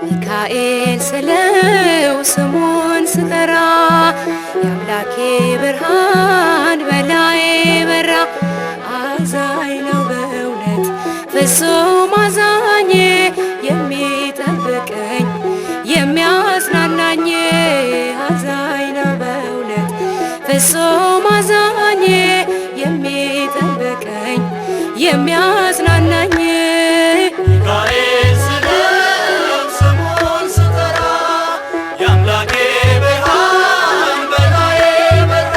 ሚካኤል ስለው ስሙን ስጠራ የአምላኬ ብርሃን በላዬ በራ። አዛኝ ነው በእውነት ፍጹም አዛኝ፣ የሚጠብቀኝ የሚያጽናናኝ። አዛኝ ነው በእውነት ፍጹም አዛኝ፣ የሚጠብቀኝ የሚያጽናናኝ። ሚካኤል ስለው ስሙን ስጠራ የአምላኬ ብርሃን በላዬ በራ።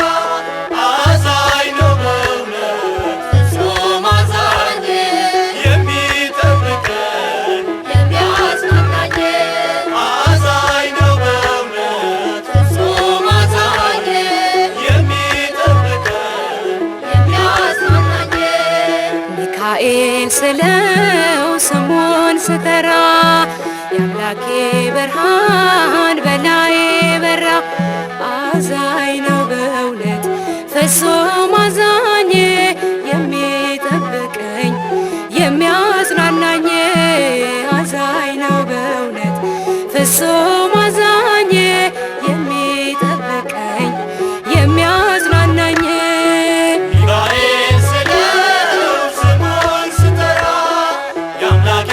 አዛኝ ነው በእውነት ፍጹም አዛኝ፣ የሚጠብቀኝ የሚያጽናናኝ። አዛኝ ነው በእውነት ፍጹም አዛኝ፣ የሚጠብቀኝ የሚያጽናናኝ። ሚካኤል ስለው ስሙን ስጠራ የአምላኬ ብርሃን በላዬ በራ። አዛኝ ነው በእውነት ፍጹም አዛኝ፣ የሚጠብቀኝ የሚያጽናናኝ። አዛኝ ነው በእውነት ፍጹም አዛኝ፣ የሚጠብቀኝ የሚያጽናናኝ። ሚካኤል ስለው ስሙን ስጠራ የአምላኬ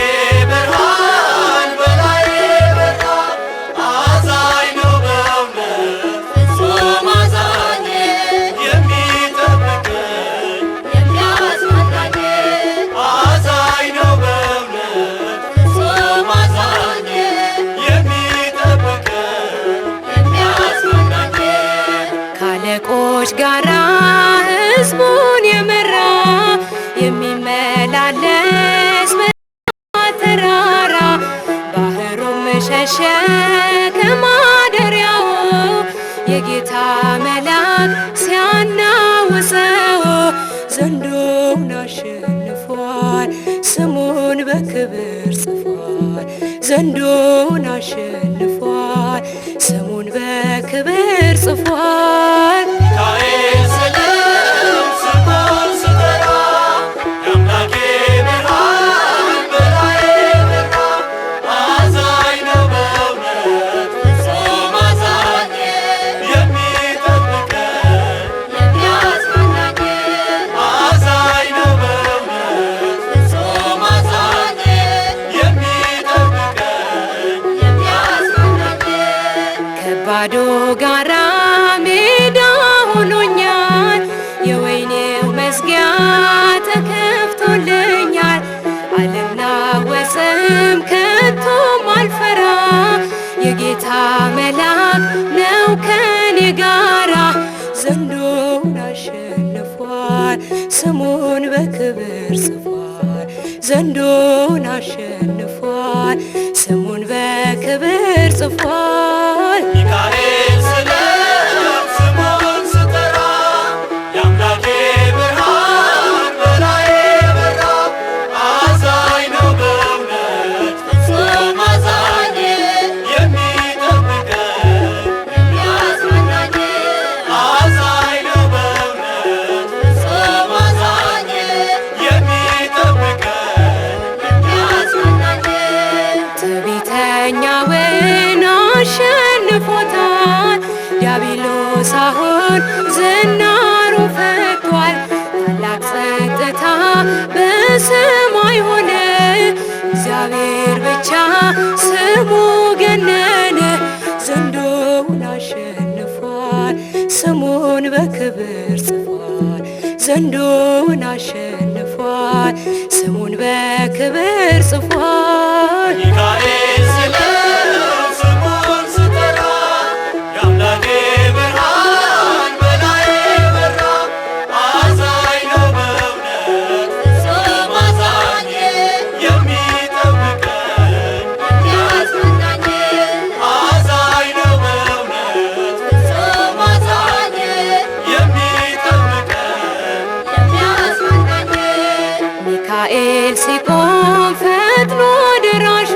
ብርሃን በላዬ በራ። አዛኝ ነው በእውነት ፍጹም አዛኝ፣ የሚጠብቀኝ የሚያጽናናኝ። አዛኝ ነው በእውነት ፍጹም አዛኝ፣ የሚጠብቀኝ የሚያጽናናኝ። ካለቆች ጋራ ሕዝቡን የመራ፣ የሚመላለስ በተራራ፣ ባህሩም ሸሸ ከማደሪያው የጌታ መልአክ ሲያናውጸው። ዘንዶውን አሸንፏል፣ ስሙን በክብር ጽፏል። ዘንዶውን አሸንፏል፣ ስሙን በክብር ጽፏል። ሚካኤል ስለው ስሙን ስጠራ የአምላኬ ብርሃን በላዬ በራ። አዛኝ ነው በእውነት ፍጹም አዛኝ፣ የሚጠብቀኝ የሚያጽናናኝ። አዛኝ ነው በእውነት ፍጹም አዛኝ፣ የሚጠብቀኝ የሚያጽናናኝ። ከባዶ ጋራ ሜዳ ሆኖኛል፣ የወይኔው መዝጊያ ተከፍቶልኛል። አልናወጽም ከቶም አልፈራ፣ የጌታ መልአክ ነው ከኔ ጋራ። ዘንዶውን አሸንፏል፣ ስሙን በክብር ጽፏል። ዘንዶውን አሸንፏል፣ ስሙን በክብር ጽፏል። ሚካኤል ስለው ስሙን ስጠራ የአምላኬ ብርሃን በላዬ በራ። አዛኝ ነው በእውነት ፍጹም አዛኝ፣ የሚጠብቀኝ የሚያጽናናኝ። አዛኝ ነው በእውነት ፍጹም አዛኝ፣ የሚጠብቀኝ የሚያጽናናኝ። ትዕቢተኛውን አሸንፎታል፣ ዲያብሎስ አሁን ዝናሩ ፈቷል። ታላቅ ጸጥታ በሰማይ ሆነ፣ እግዚአብሔር ብቻ ስሙ ገነነ። ዘንዶውን አሸንፏል፣ ስሙን በክብር ጽፏል። ዘንዶውን አሸንፏል፣ ስሙን በክብር ጽፏል። ሚካኤል ስለው ስሙን ስጠራ የአምላኬ ብርሃን በላዬ በራ። አዛኝ ነው በእውነት ፍጹም አዛኝ፣ ሚካኤል ሲቆም ፈጥኖ ደራሹ፣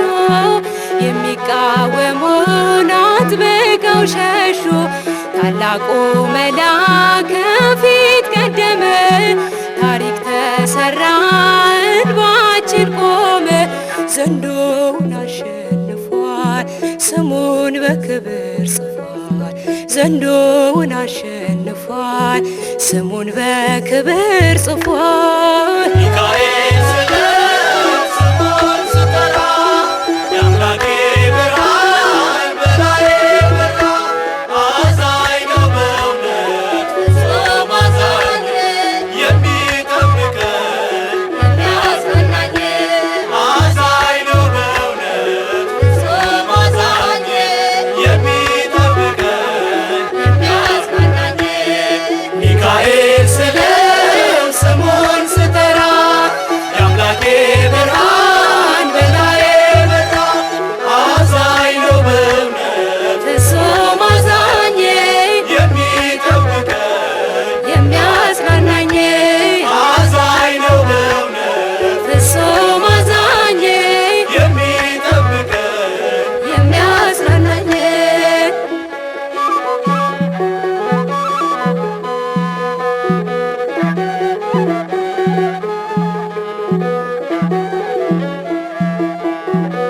የሚቃወሙን አጥብቀው ሸሹ። ታላቁ መልአክ ከፊት ቀደመ፣ ታሪክ ተሰራ እንባችን ቆመ። ዘንዶውን አሸንፏል፣ ስሙን በክብር ጽፏል። ዘንዶውን አሸንፏል፣ ስሙን በክብር ጽፏል።